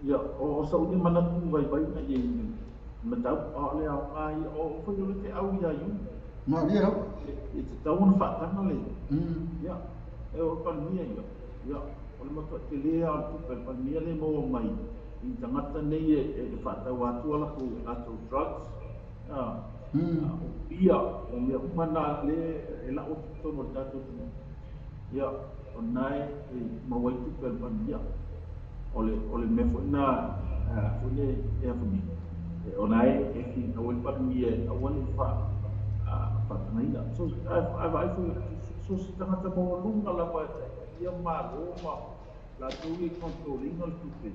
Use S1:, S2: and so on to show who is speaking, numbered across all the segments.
S1: Ia, o sou ia manatu vaivai ina ia i mataupu, a o le aoga ia, o foi o le feau ia Iuni.
S2: Malie lava.
S1: E tatau ona faataga le, ia, e o le Palemia ia, ia, o le matuai tele lava o le tupe a le Palemia lea e maua mai i tagata nei e faatau atu a latou drugs, o pia, o mea uma na lea e lau atu i totonu o le tatou atunuu. Ia, o lena e maua ai tupe a le Palemia. O le, o le mea foi lena, foi lea e a foi nei, o lena e finau ai le Palemia e aua ne i faatagaina. So, a vaai foi, so se tagata maualuga lava e ia Malo ma latou ia e control ina le tupe.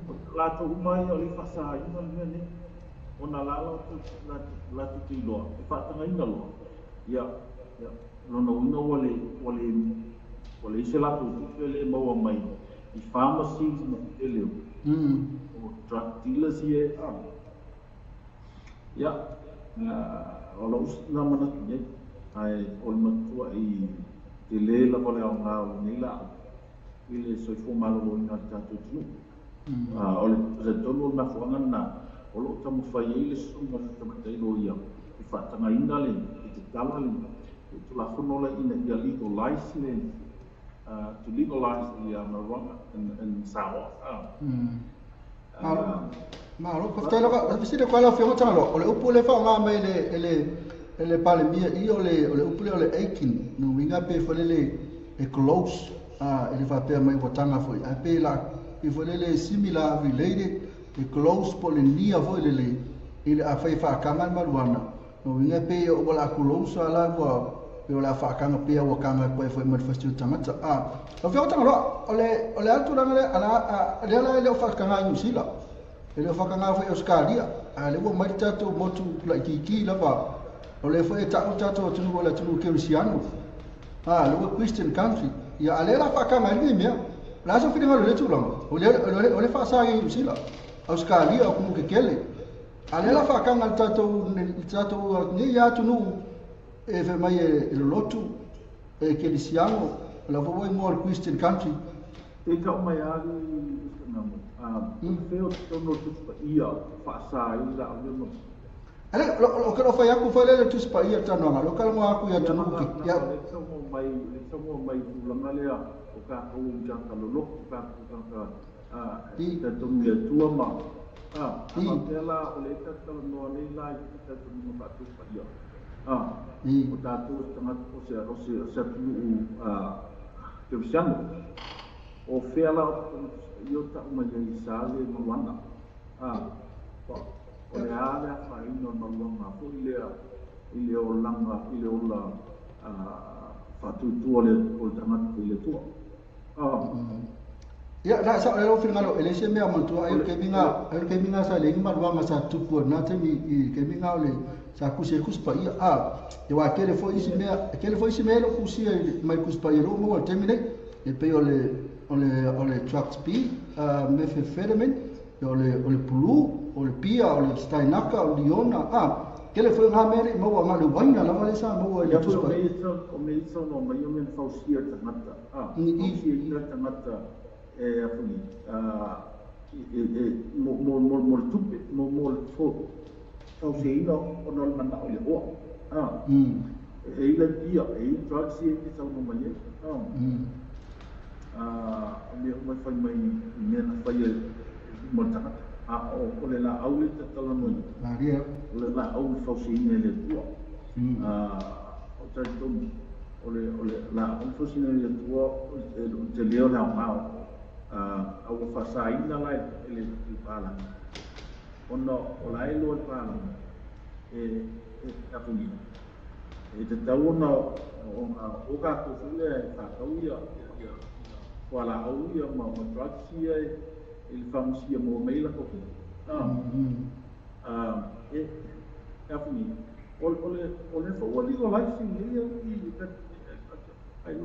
S1: O latou uma ia o lea e faasaina le mea nei. Ona la latou te iloa, e faatagaina loa. Ia, ia, lona uiga ua le, ua le, ua leai se latou tupe lea e maua mai i pharmacies ma le tele o drug dealers ia. Ia, o lou na manatu i ai, ae o le matuai tele lava le aoga o lenei laau i le soifua maloloina o le tatou atunuu. O le talitonu o le mafuaaga lena o lo o taumafai ai le susuga i le tamaitai loia e faatagaina le e tatala le Tulafono lea ina ia legalize le to legalize the marijuana in Samoa.
S2: Malo, malo. Faafetai lava. O le fesili atu lava lau Afioga Tagaloa, o le upu lea e faaaoga mai e le, e le, e le Palemia i o le upu lea o le aching, lona uiga pe foi lele e close, e le faapea mai ua taga foi, ae pei la, pei foi lele similar related, e close po o le near foi lele i le afai e faataga le maluana, lona uiga pei ua la close a la ua pei o le a faataga pei ua taga atu ai foi ma le fasi o le tagata. Lau Afioga Tagaloa, o le, o le a le tulaga lea, a la, a, lea la e le o faataga i Niu Sila, e le o faataga foi i Ausetalia, a lea ua mai le tatou motu laitiiti lava, o lea foi e ta'u le tatou atunuu o le atunuu kerisiano, a, lea ua Christian country, ia a lea la faataga ai lenei mea. O le a sou finagalo i lea tulaga? O lea, o lea, o lea faasa ai i Niu Sila, Ausetalia, o atunuu kekele, a lea la faataga i le tatou, i le tatou nei atunuu e fai mai e lolotu, e kerisiano, o la foi ua igoa o le Christian country.
S1: E tau mai lava le Instagram, o fea o totonu o le Tusi Paia o faasa ai le laau lea ma.
S2: Ale, o ke lo fai aku foi lele Tusi Paia le talanoaga, lo talanoa aku i atunuu ke, ia.
S1: O lea saunoa mai, o lea saunoa mai i tulaga lea o tatou i tagata lolotu, tatou tagata e talitonu i le Atua ma, a faapea la o lea ta te talanoa nei la i le talitonuga faa-Tusi Paia, o tatou o se tagata, o se, o se, o se atunuu kerisiano. O fea la o totonu o Tusi Paia o tau mai ai e sa le maluaga? O le a le afaina o le maluaga foi lea i le olaga, i le ola faatuatua o le tagata i le Atua?
S2: Ia, na sa o finagalo e le se mea manatua ai o le taimi na, ai o le taimi na sa leai ni maluaga sa tupu ai i lena taimi i le taimi na o le sa tusi ai le Tusi Paia. A, aua e tele foi isi mea, e tele foi isi mea e le o tusia mai le Tusi Paia o lo o maua i le taimi nei, e pei o le o le o le drugs B, methamphetamine, o le o le pulu, o le pia, o le stainaka, o le liona, a, tele foi o na mea e le i maua, na o le uaina lava lea sa maua i le Tusi Paia.
S1: O mea ia saunoa mai o mea na fausia e le tagata. Fausiaina le tagata e a foi e mo mo le tupe, mo mo le fausiaina ona o le manao i le oa. E i le pia, e i drugs ia e te saunoa mai ai. O mea uma e fai mai i mea na faia i luma o le tagata. A o le laau lea e talanoaina, o le laau na fausiaina e le Atua. O talitonu o le o le laau na fausiaina e le Atua o le tele o le aoga o a ua faasaina la e le palagi ona o la e iloa e le palagi e e afulia e tatau ona ona o tatou foi lea e faatau ia ia fualaau ia ma drugs ia i le pharmacy e maua mai ai latou tupe. E e afulia o le foi ua legalize i ai